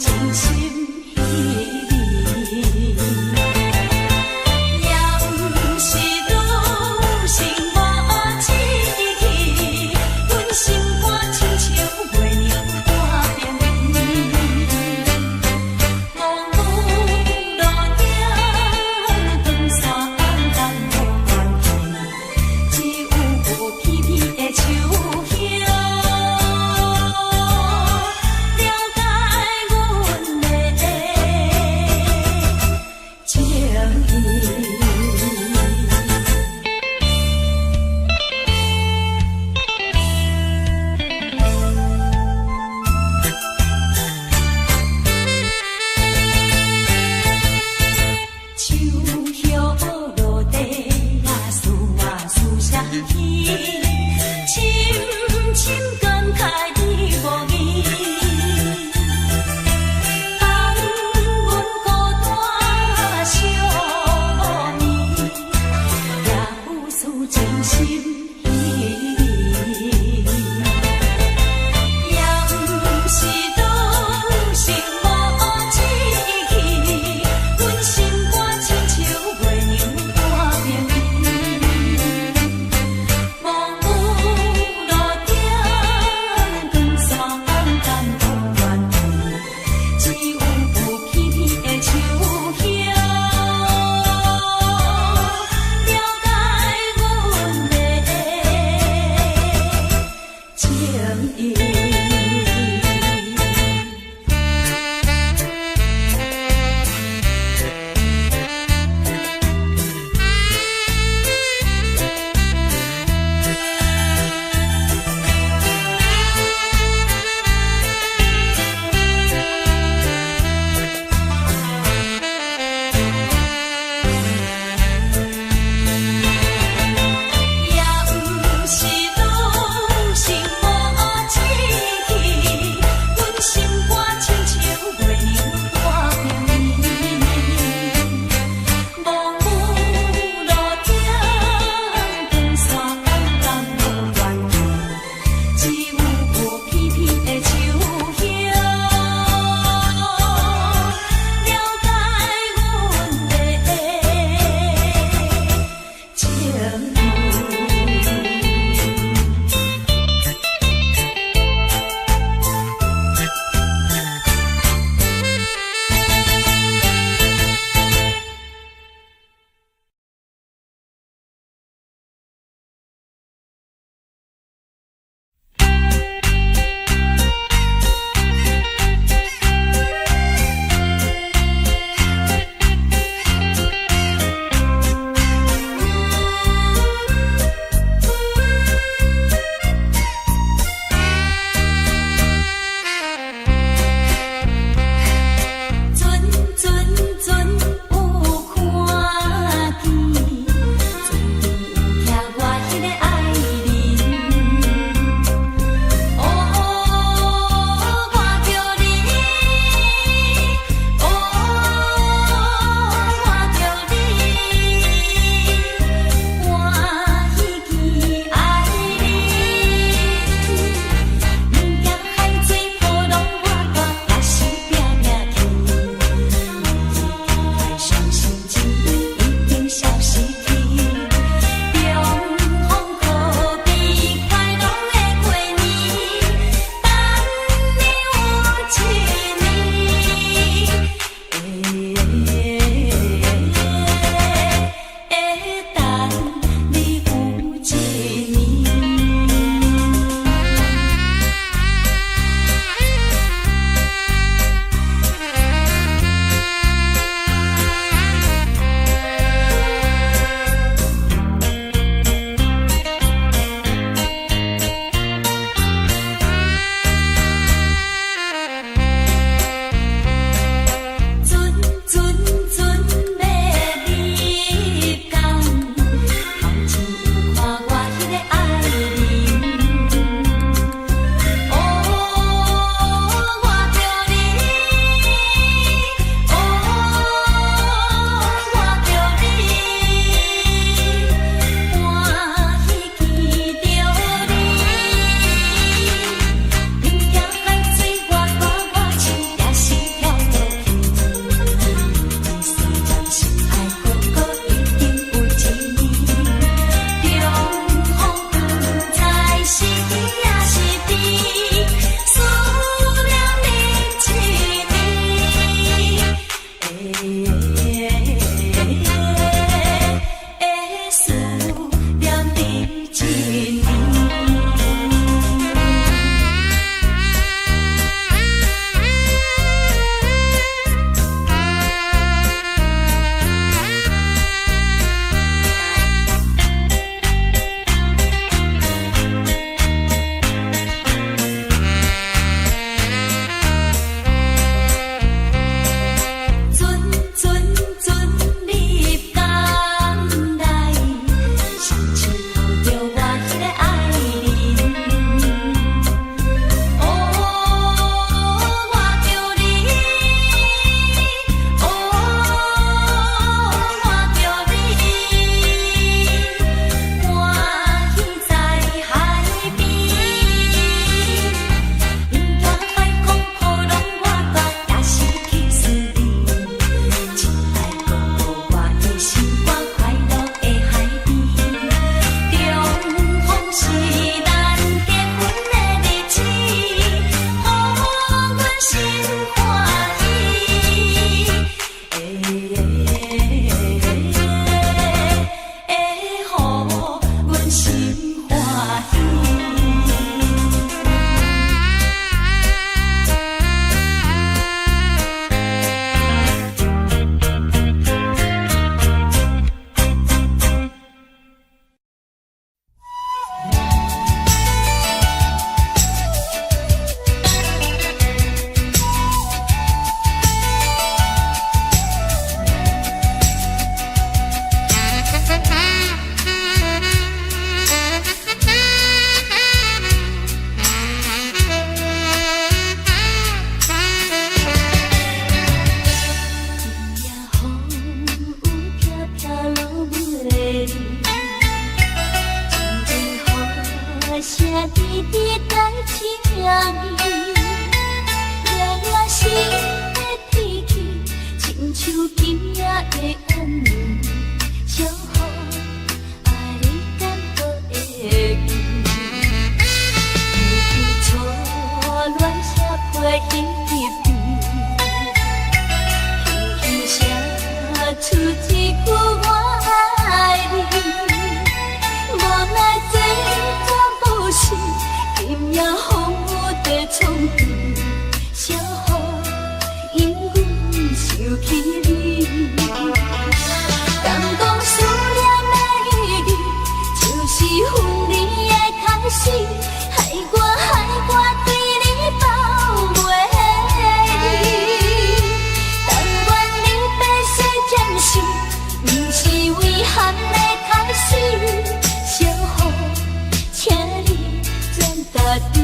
真心彼暝。也毋是女性無志氣，阮心肝親像月娘半邊圓。暝雨露影，長線等無關係，只有片片的樹葉。了解阮的像今夜的暗暝，小雨，啊你敢閣會記？記初戀寫批彼邊，輕輕寫出一句我愛你。無奈這全部是今夜風雨在創治，小雨因阮想起你。敢講思念的意義，就是分離的開始，害我害我對你放袂離。但願你白色暫時，毋是遺憾的開始。小雨，請你轉家己。今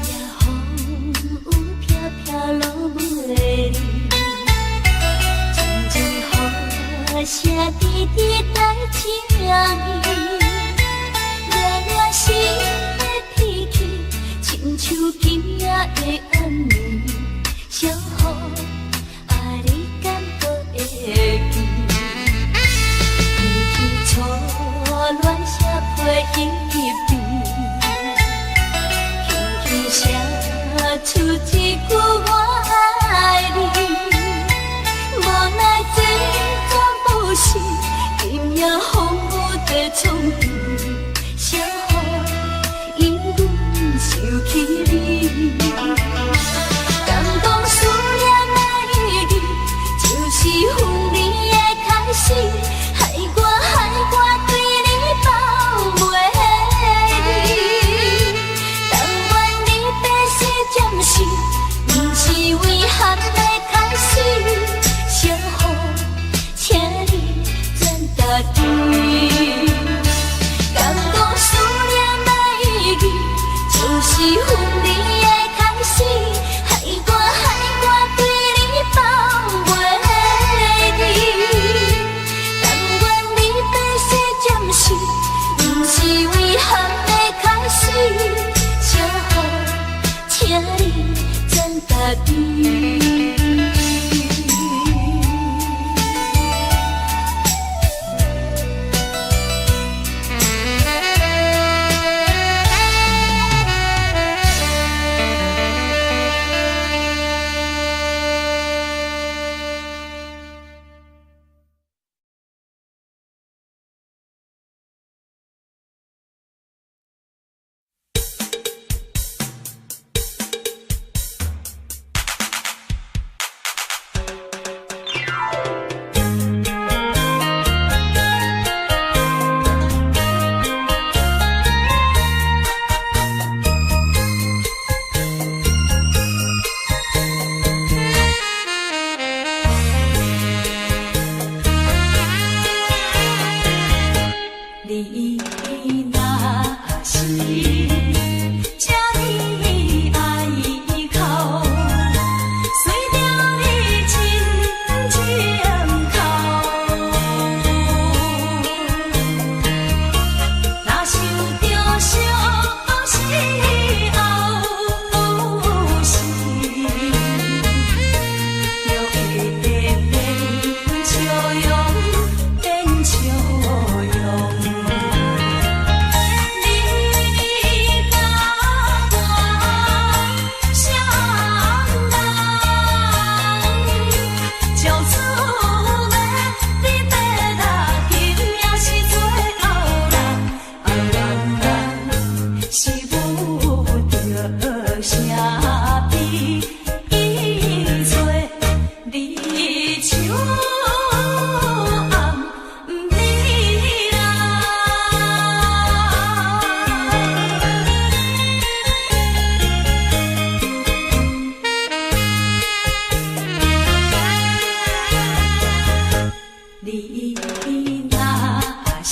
夜風雨飄飄落袂離，陣陣雨聲吱吱帶情意，熱熱心的脾氣，親像今夜的暗暝，小雨，啊你敢閣會記？記起初戀寫批彼邊，輕輕寫出一句我愛你。無奈這全部是今夜風雨在創治，小雨因阮想起你。敢講思念的意義，就是分離的開始，害我害我對你放袂離。但願你白色暫時，毋是遺憾的開始。小雨，請你轉家己。敢講思念的意義，就是分離的開始，害我害我對你放袂離。但願你白色暫時，毋是遺憾的開始。小雨，請你轉家己。你若是這呢愛哭，隨著你親情哭。若想著相思後有時，就會變笑容，變笑容。你佮我雙人，照厝欲離別啦，今夜是最後啦，啊原來是舞著聲悲催，你手暗暝啦。你若是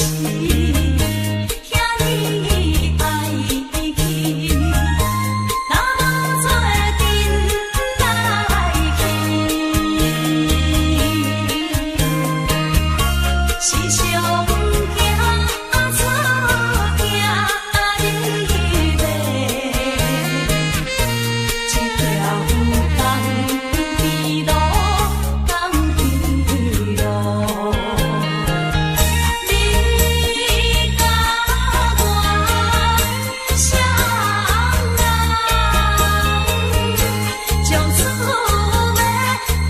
是上行出行你的這條江邊路，江邊路。你佮我相愛，從此欲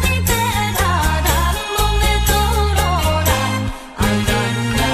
離別啦，難忘的道路啦，愛難難。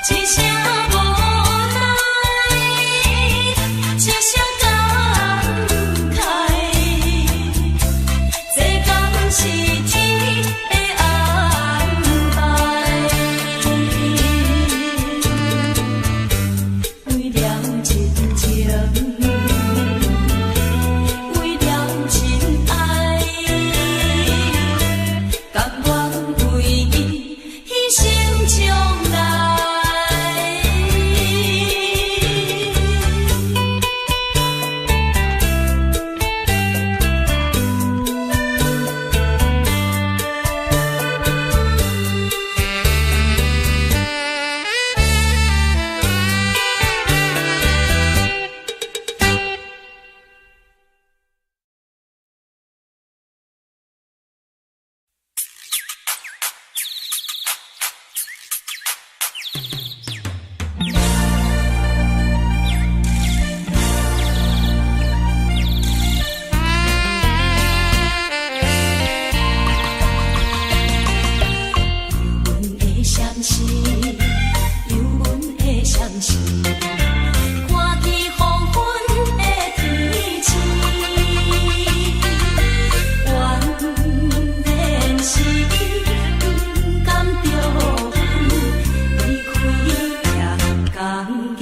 一聲無奈，一聲感慨，這敢是天的安排？為了親情，為了親愛，甘願為伊犧牲將來。阮的相思，有阮的相思，看見黃昏的天星，原來是不甘著阮離開也仝見。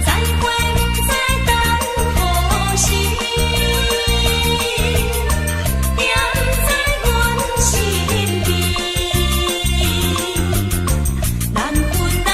再會不知等何時，惦在阮身邊。難分難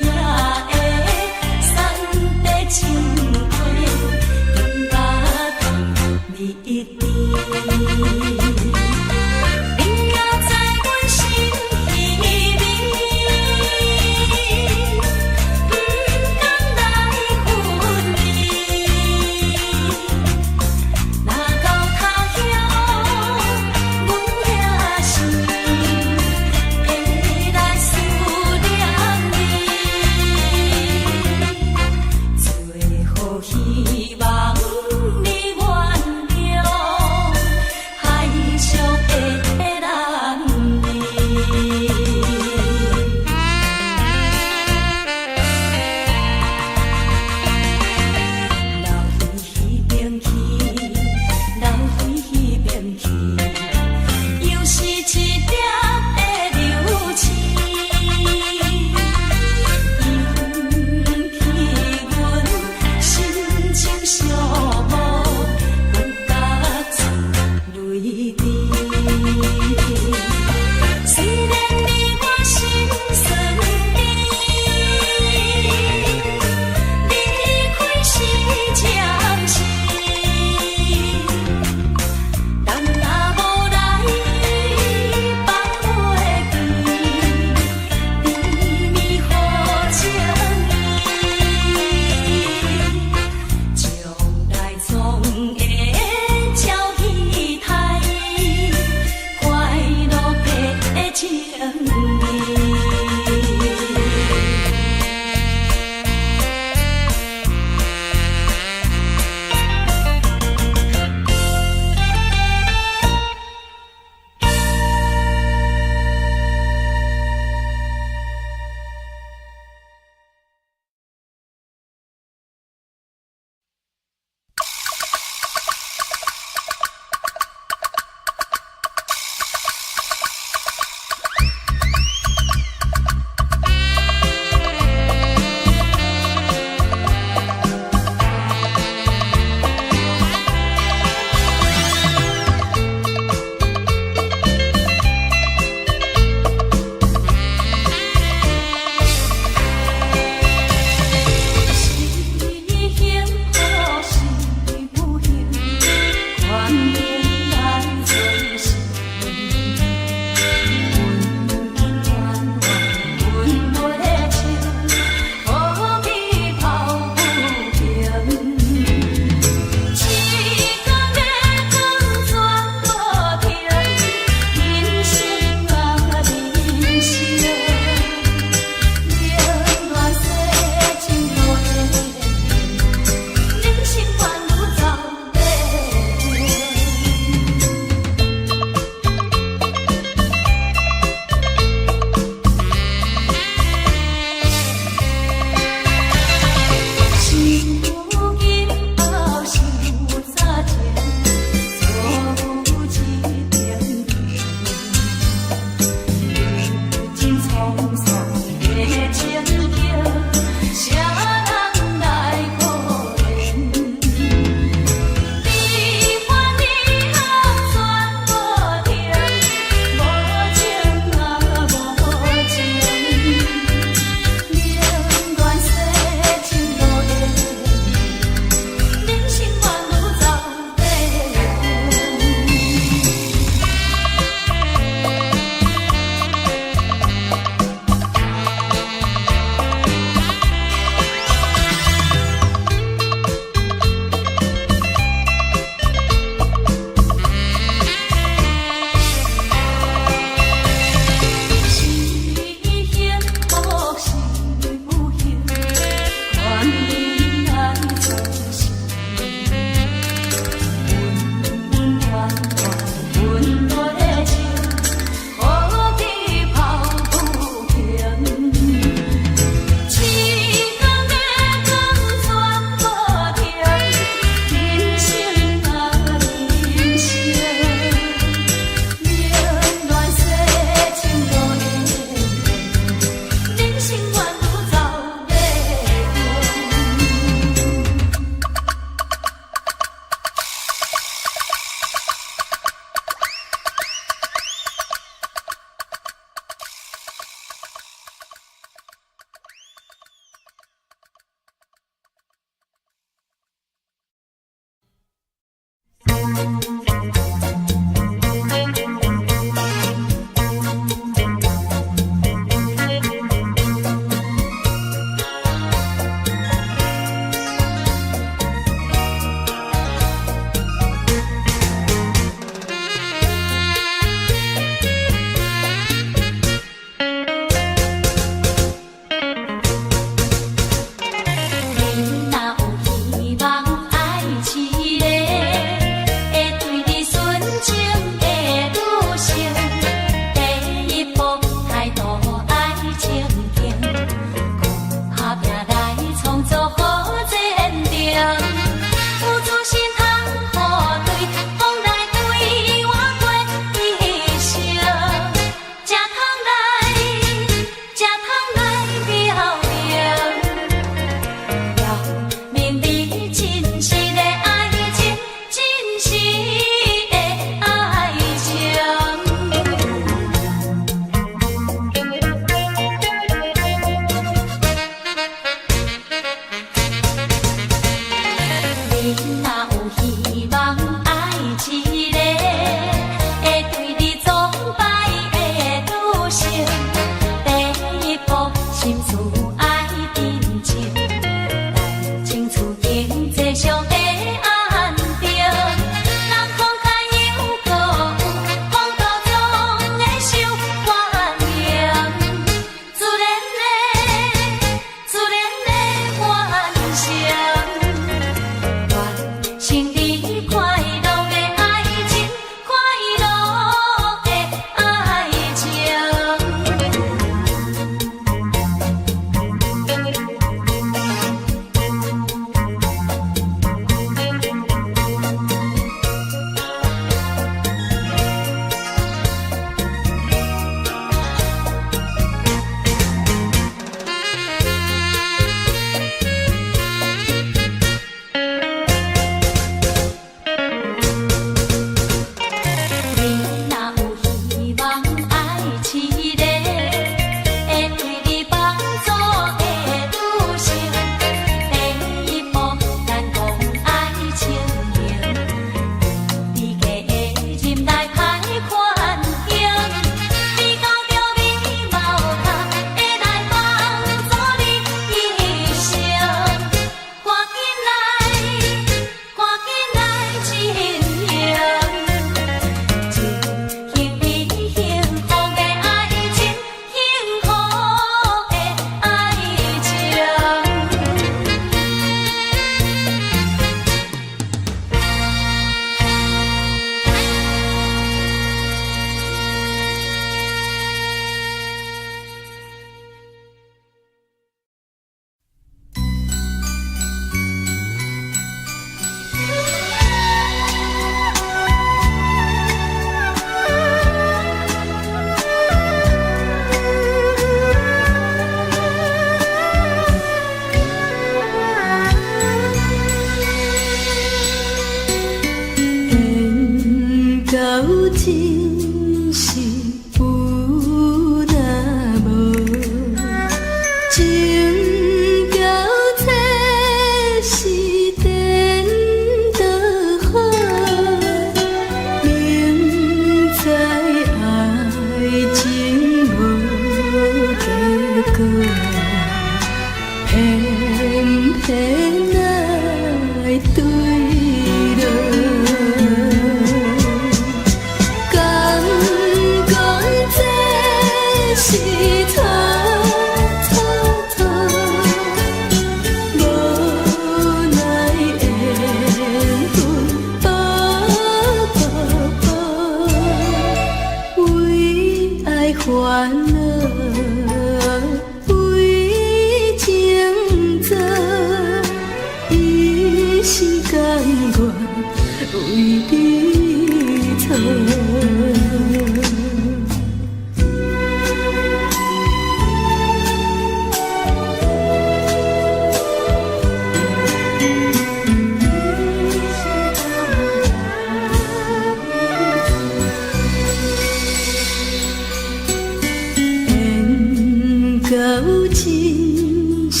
真是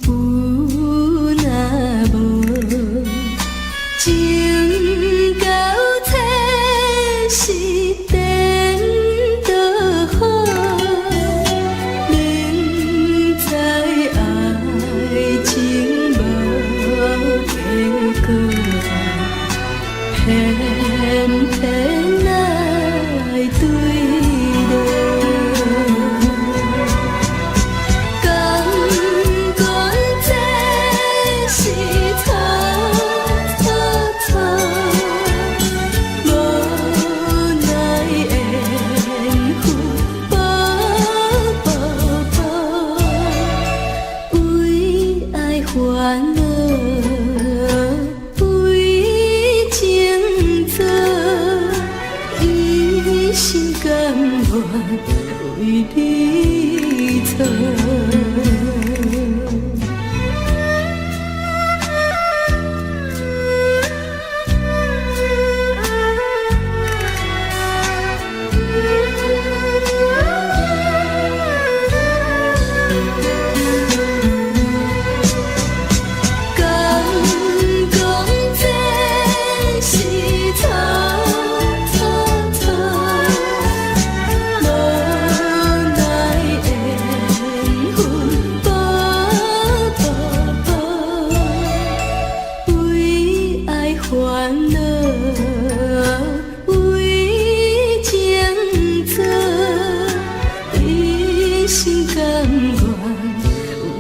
有若無，情到這是顛倒好，明知愛情無結果，偏偏愛對落。甘願這是錯錯錯，無奈緣分薄薄薄，為愛煩惱，為情做，一心甘願為你錯。敢講這是錯錯錯，無奈緣分薄薄薄，為愛煩惱，為情做，一心甘願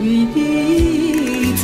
為你錯。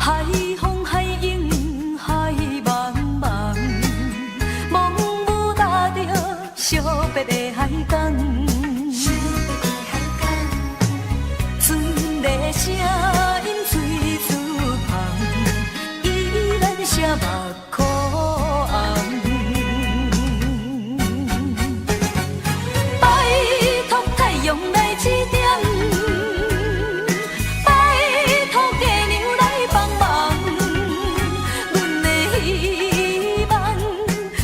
海風海湧海茫茫，茫無踏著惜別的海港，船的聲音水珠香，依然寫目眶紅。拜託太陽來指點，拜託月娘來幫忙，阮的希望，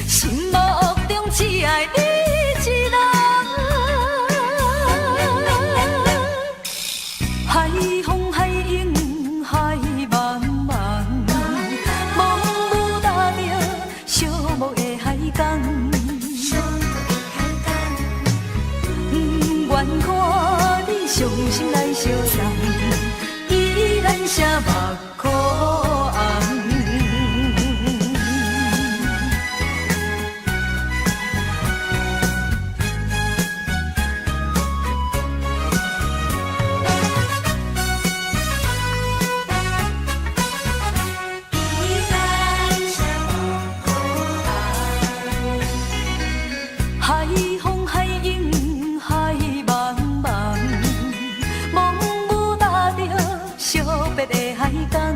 心目中只愛你一人。海風海湧海茫茫，茫無踏著寂寞的海港。不願看你傷心來相送，依然寫目眶紅。海風海湧海茫茫，茫無踏著惜別的海港。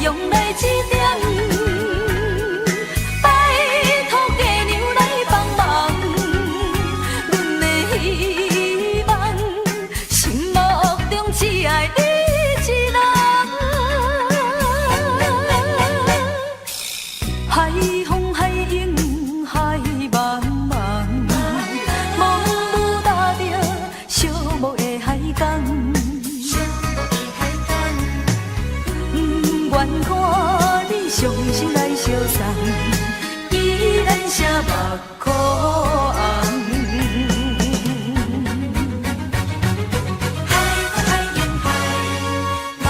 陽來指點。拜託月娘來幫忙，阮的希望，心目中只愛你一人。海風海湧海茫茫，茫無踏著寂寞的海港。不願看你傷心來相送，依然寫目眶紅。海風海湧海茫茫。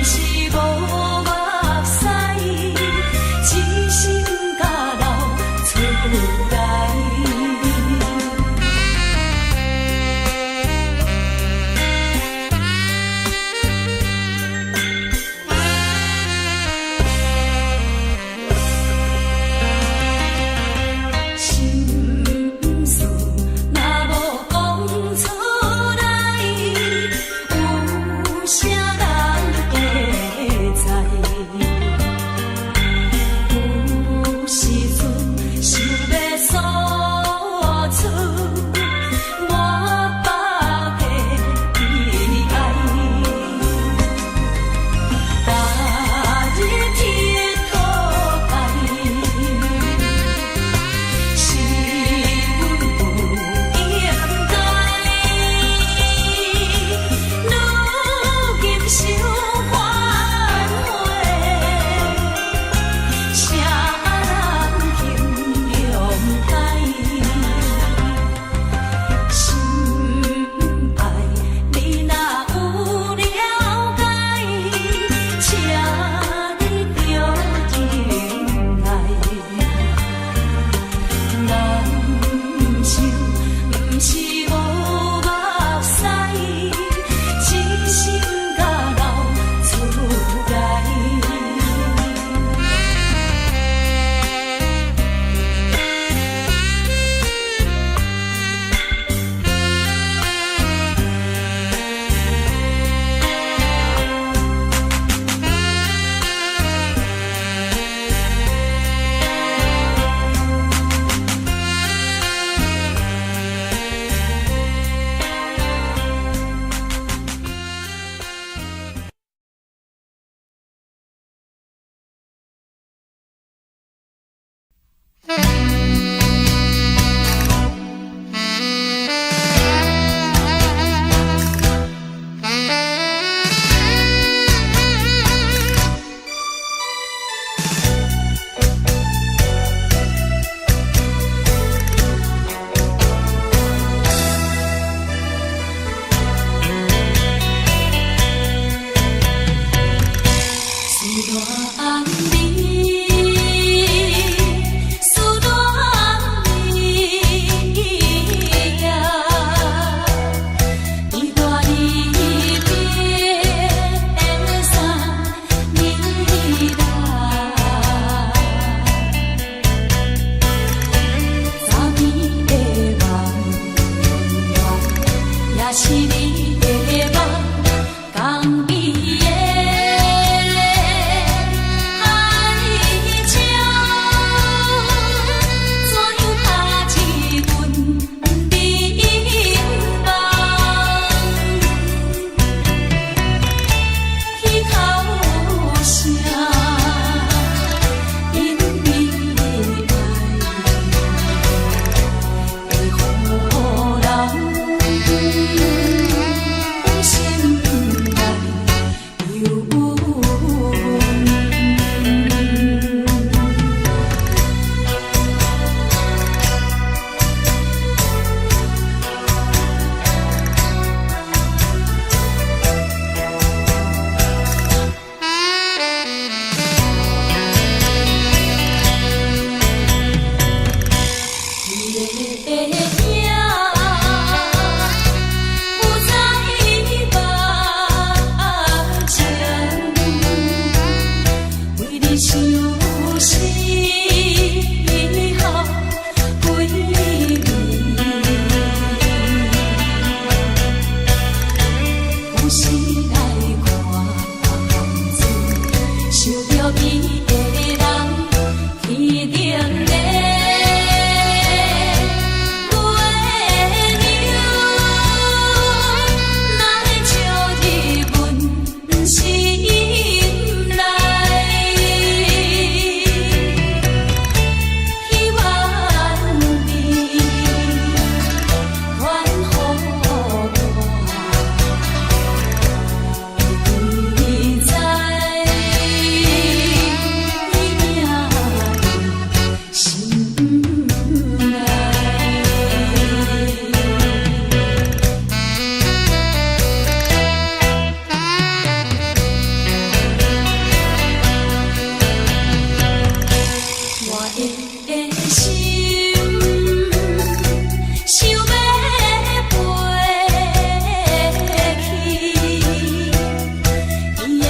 是無目屎，痴心甲流出來。心事若無講出來，有啥人會知？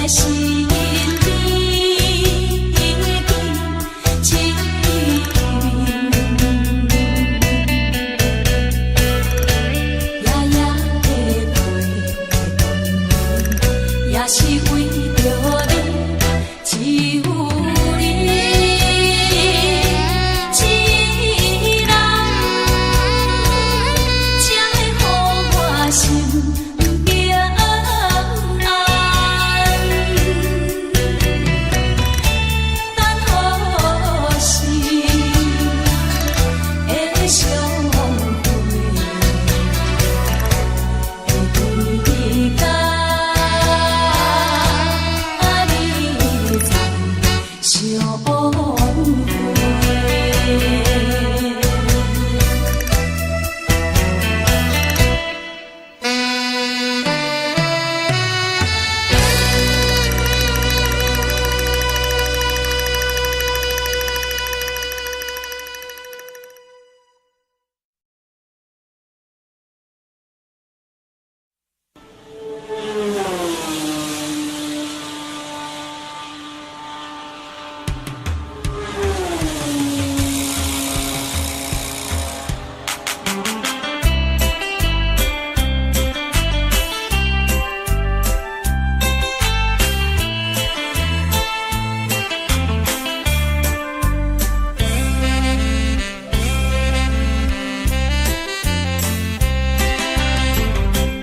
身邊一面，夜夜的陪也是為著你，只有你一人，才會予我心平安。等何時會相會？會記甲你再相會。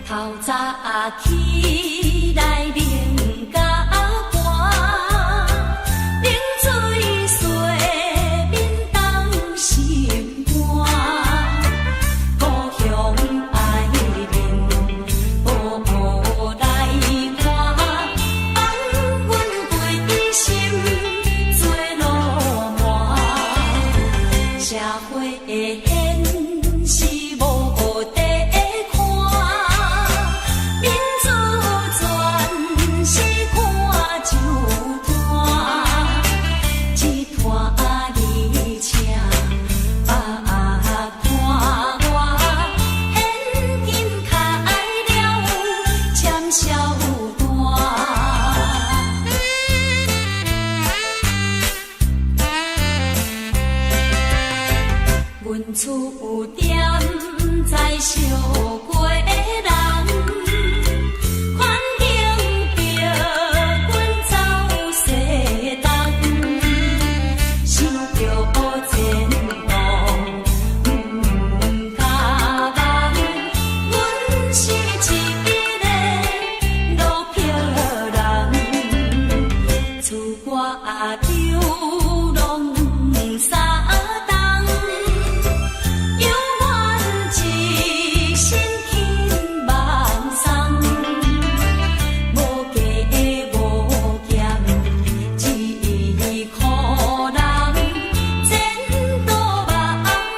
透早起來冷甲寒，冷水洗面凍心肝。故鄉愛面無來看，放阮規心做路瞞。社會現實無得看，民主全是看酒攤，一攤你請，百攤我，現金開了簽銷單。阮厝踮在小街人，環境逼阮走西東，想著前途毋敢望，阮是一个落魄人，厝外流浪三冬，犹原一身轻茫松，無加無減一箍人，前途茫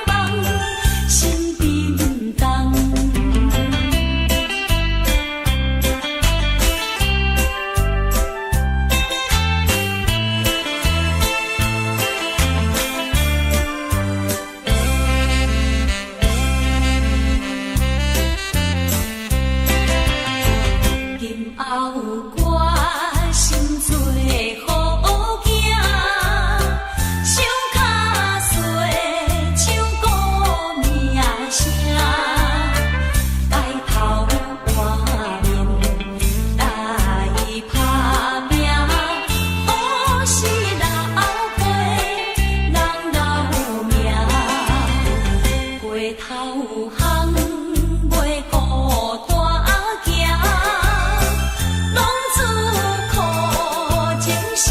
茫心沉重。今後決心做好囝，想較細唱鼓名聲，改頭換面來拍拚，好死老輩人留名，回頭巷袂孤單行，浪子苦情心。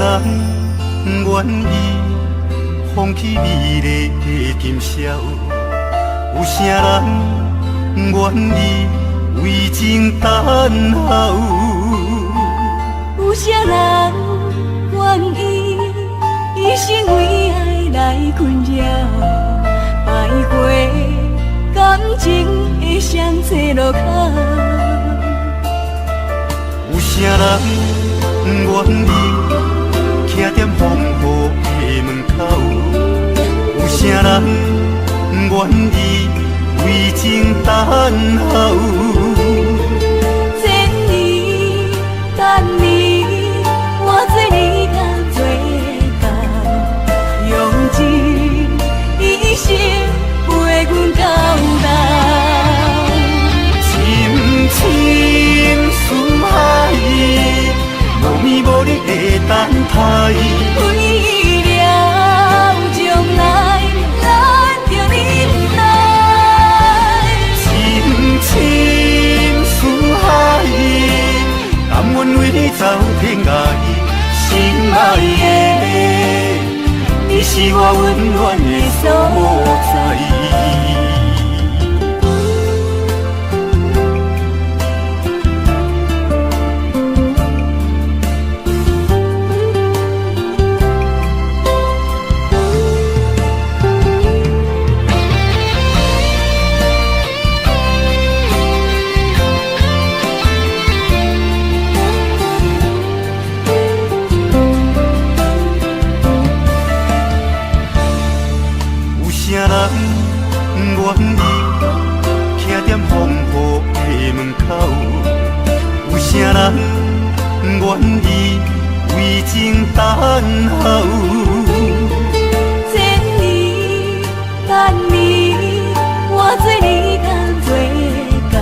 人願意放棄美麗的今宵？有啥人願意為情等候？有啥人願意一生為愛來困擾？徘徊感情的雙岔路口。有啥人願意徛踮風雨的門口？有啥人願意為情等候？千年等你，我做你甘做到，用尽一生陪阮到老。深深思海，無眠無日的等待。為了將來，咱著忍耐。深深思海，甘願為你走天涯。心愛的，你是我溫暖的所在。有啥人願意徛踮風雨的門口？有啥人願意為情等候？千年等你，我做你甘做到，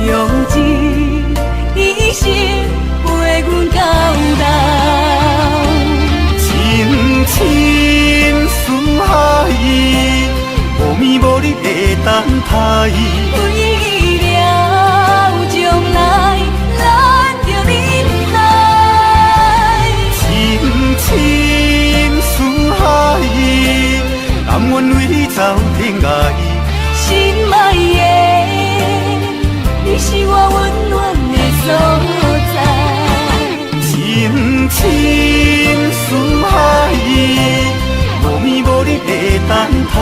用盡一生陪阮到老。深深思海，無眠無日的等待。為了將來，咱著忍耐。深深思海，甘願為你走天涯。心愛的，你是我溫暖的所在。深深思海，無眠無日的等待。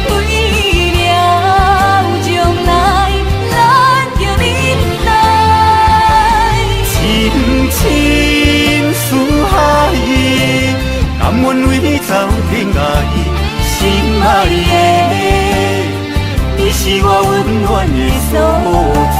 為了將來，咱著忍耐。深深思海，甘願為你走天涯。心愛的，你是我溫暖的所在。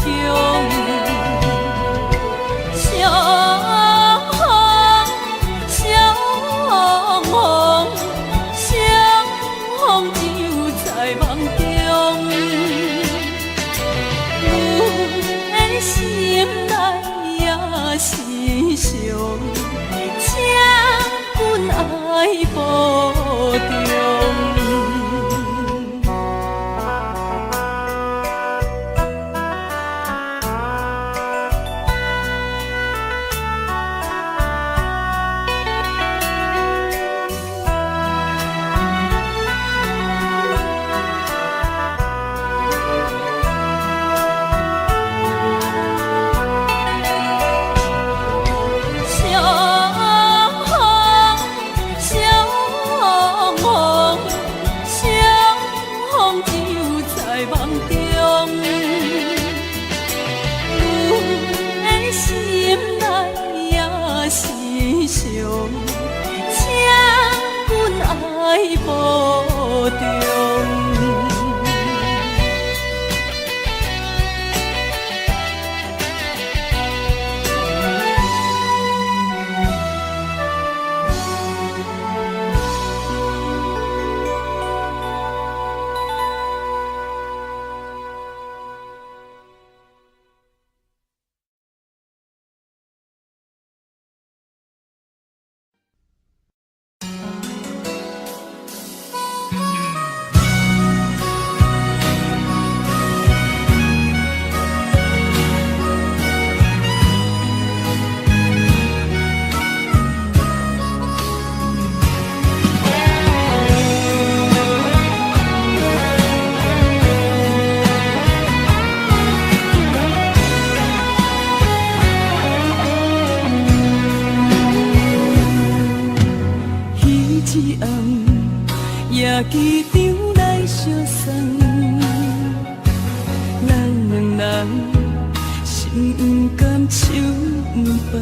強。相逢，相逢，相逢只有在夢中。阮的心內也是傷，請君愛保重。相逢，相逢，相逢只有在夢中。阮的心內也是傷，請君愛保重。彼一暗，夜機場來相送，咱兩人心毋甘手毋放，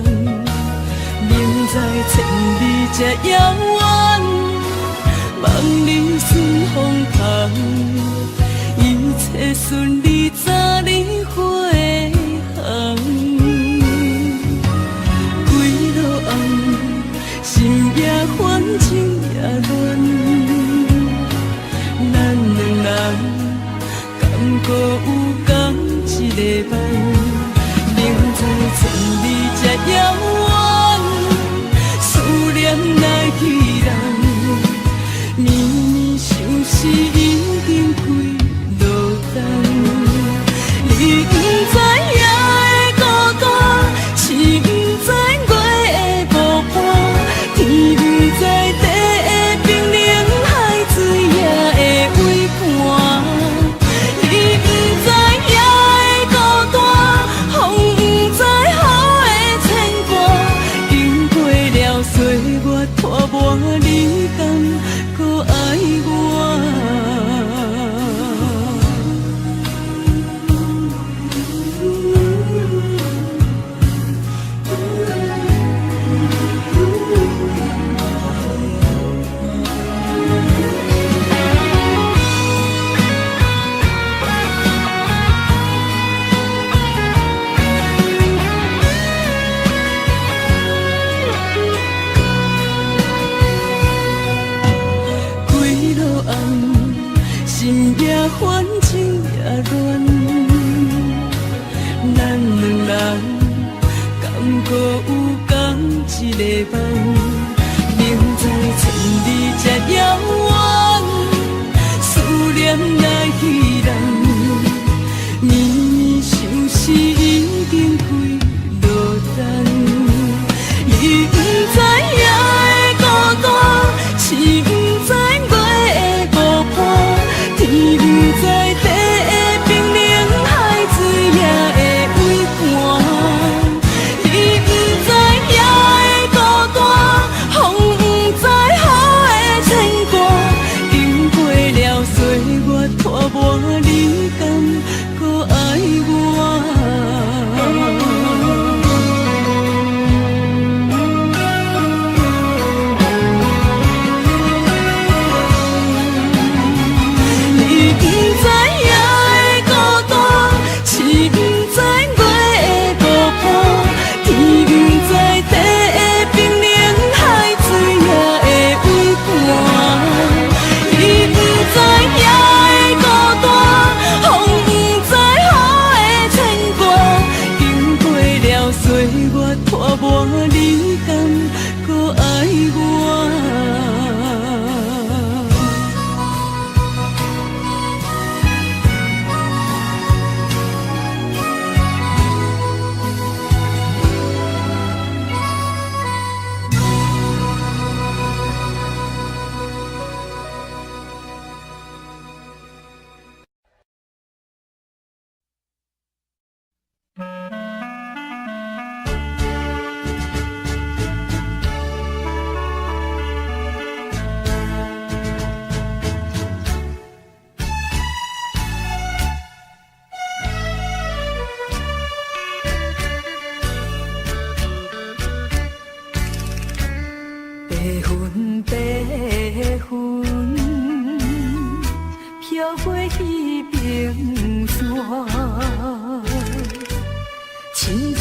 明知千里這遙遠，望你順風帆，一切順利早日飛航。幾落暗，心也煩，情也亂，咱兩人敢閣有仝一个夢？明知千里這遙遠，思念來去人，绵绵相思已經幾落冬。你毋知夜的孤單，星毋知月的無伴，天毋知地的冰冷，海水也會畏寒。你毋知夜的孤單，風毋知雨的牽掛，經過了歲月拖磨，你敢閣愛我？幾落暗，心也煩，情也亂，咱兩人敢閣有仝一个夢？明知千里這遙遠，思念來去人，绵绵相思已經幾落冬。你毋知夜的孤單，星毋知月的無伴，天毋知地的冰冷，海水也會畏寒。你毋知夜的孤單，風毋知雨的牽掛，經過了歲月拖磨，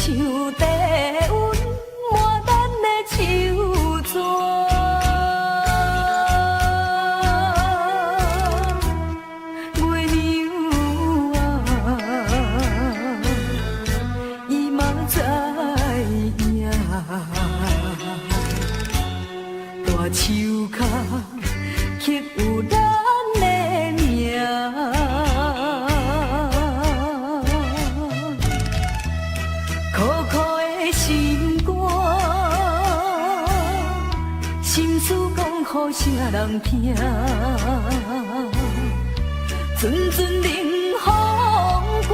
像低溫滿咱的手紙。月娘啊，伊嘛知影，大樹跤刻有咱的名。苦苦的心肝，心事講予啥人聽？陣陣冷風寒，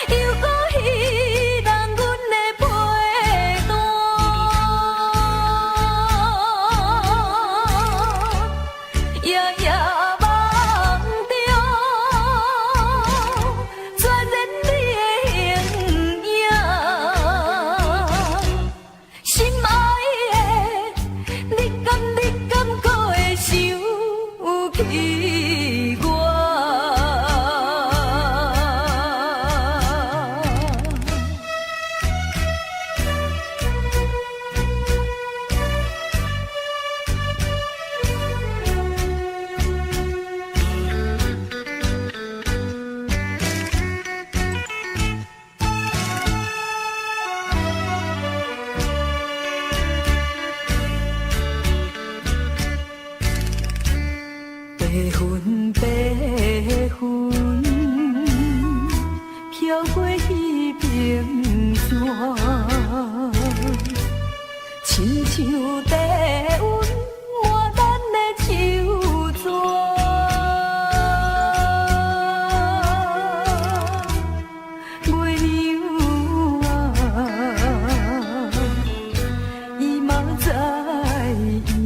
又閣彼人阮的被單。夜夜夢中，全然你的形影。心愛的，你敢閣會想起我？白雲白雲，飄過彼邊山，親像低溫滿咱的手紙。月娘啊，伊嘛知影，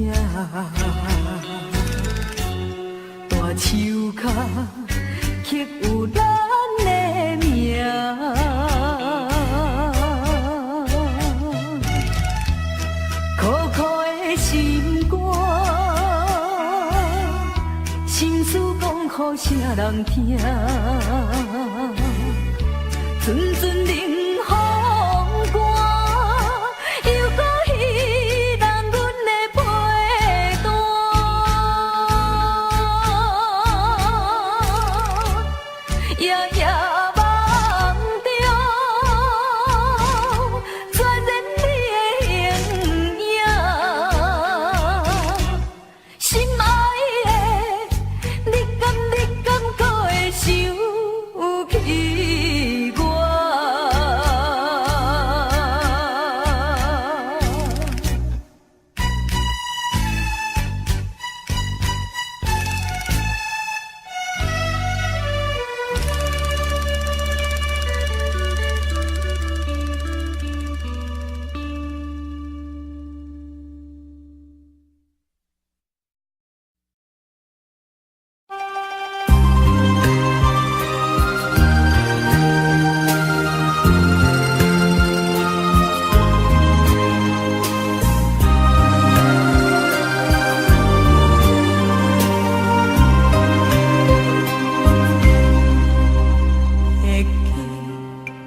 大樹跤刻有咱的名。苦苦的心肝，心事講予啥人聽？陣陣冷風寒，又閣彼人阮的被單。夜夜夢中，全然你的形影。心愛的，你敢閣會想起我？會記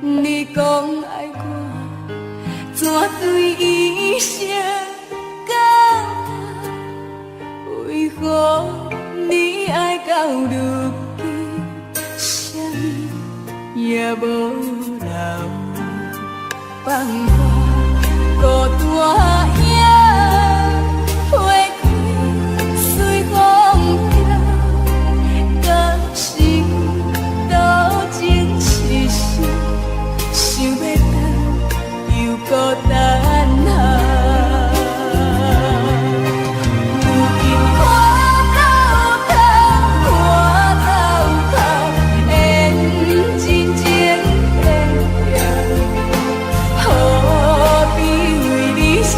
你講愛我，怎對一生到老？為何你愛到如今，啥物也無留？放我孤單影，花開隨風飄，敢是多情痴心，想欲轉又閣等候。如今看到頭，看到頭，緣真情變調，何必為你心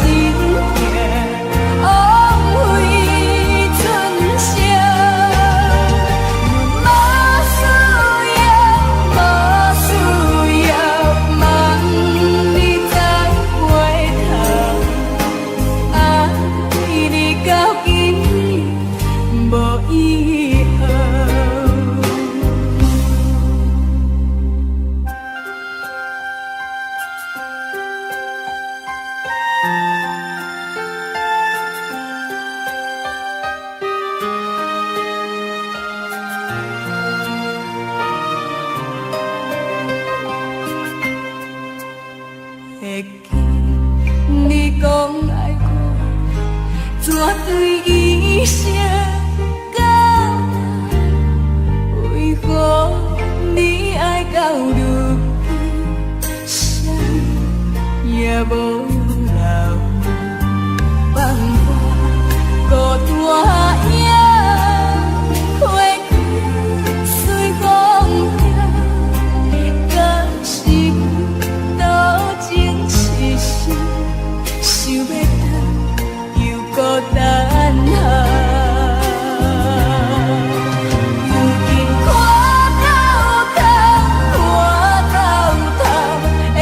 声感，為何你愛到如今，啥物也無留？放我孤單影，花開隨風行，敢是多情痴心，想欲轉又閣等候。如今看到頭，看到頭，緣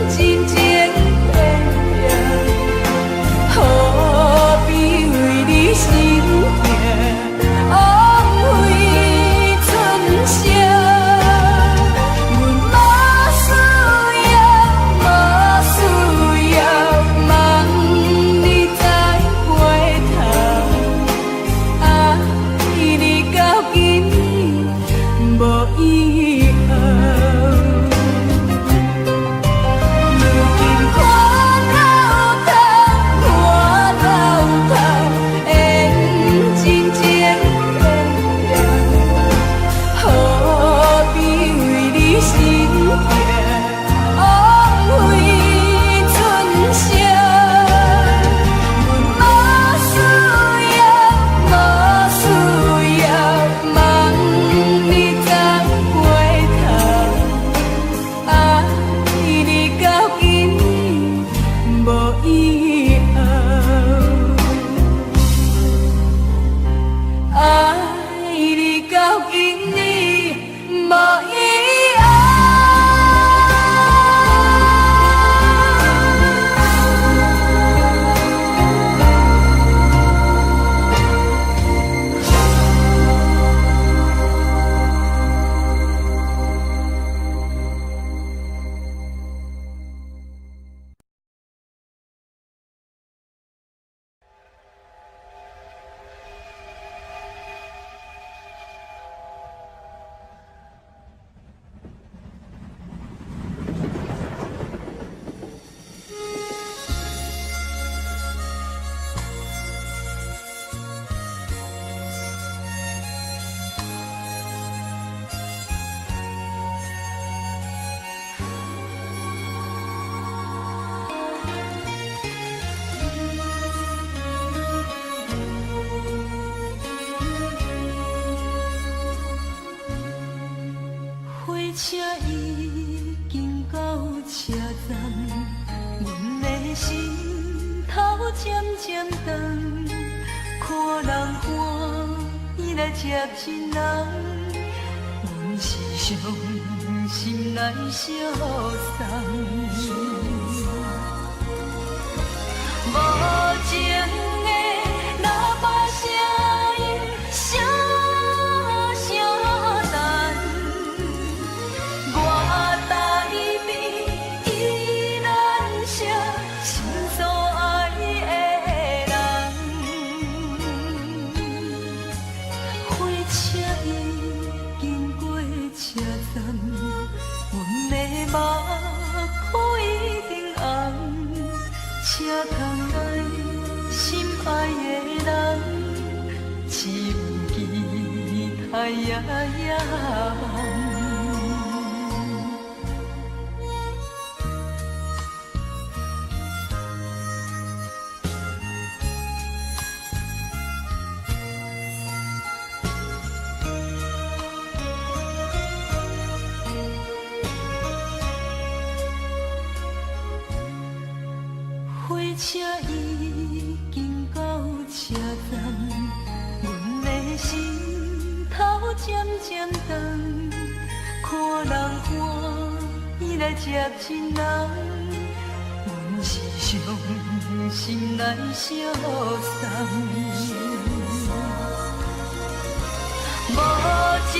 真情變了，何必為你心痛，枉費春宵。阮無需要，無需要，望你再回頭。愛你到今暝無以後。如今看到頭，看到頭，緣真情變了，何必為你心痛，枉費春宵。阮無需要，無需要，望你再回頭。愛你到今暝無以後，愛你到今暝無以後。火車已經到車站，阮的心頭漸漸長，看人歡喜來接親人，阮是傷心來相送。無情的喇叭聲音，聲聲等。我台邊依難捨，心所愛的人。火車已經過車站，阮的目眶已經紅。車窗內心愛的人，只有期待夜夜梦。火車已經到車站，阮的心頭漸漸長，看人歡喜來接親人，阮是傷心來相送。無情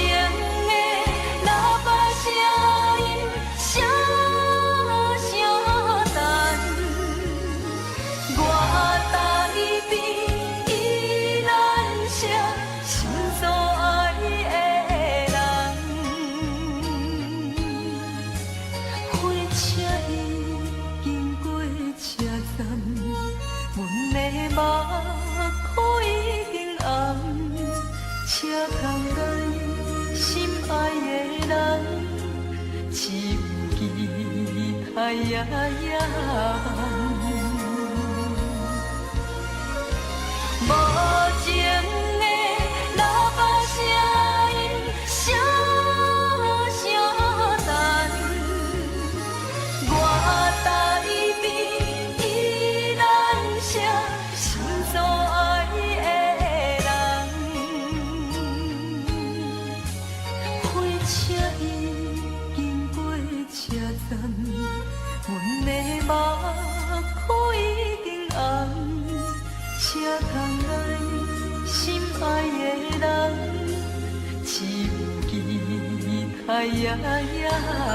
的喇叭聲音，聲聲等。我台邊依難捨，心所愛的人。火車已經過車站，阮的目眶已經只有期待也野望。無情的喇叭聲音，聲聲等。我台邊依然是心所愛的人。火車已經過車站，阮的目眶已經紅。車窗內心愛的人，只有期待也野望。